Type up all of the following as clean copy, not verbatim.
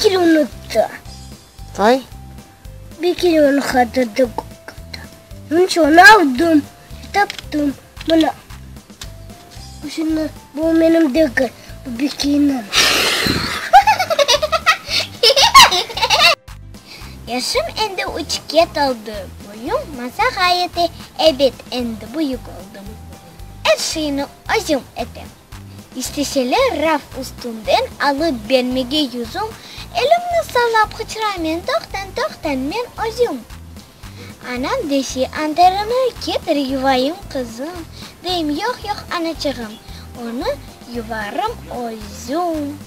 kere unuttı. Vay. Bir kere onı qaldırdı Onıñ içün onı aldım, taptım. Mına, şunı, bu menim degil, bu Bekirniñ. Yaşım endi üçke toldı, boyum masağa yete, ebet, endi büyük oldım. Er şeyni özüm etem. İsteseler raf üstünden alıp bermege yüzüm, elimni sallap qıçıramen, toqtañ, toqtañ, men özüm. Anam dese, anterimi ketir yuvayım, qızım, deyim, yoq, yoq, anaçığım, onı yuvarım özüm.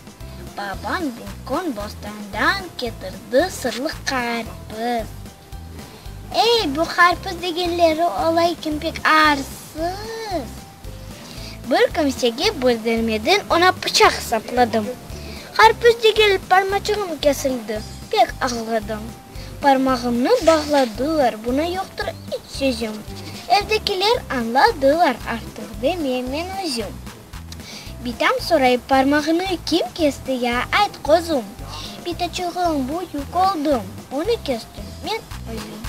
Babam bugün bostandan ketirdi sırlı qarpız. Ey, bu qarpız degenleri ola eken pek arsız. Bir kimsege bildirmeden oña pıçaq sapladım. Qarpız degil, parmaçığım kesildi, pek ağladım. Parmağımnı bağladılar, buña yoqtır iç sözüm. Evdekiler añladılar artıq, demem men özüm. Bitam soray, Parmağını kim kesti ya, ayt, qozum? Bitaçığım, büyük oldım, onı kestim men özüm.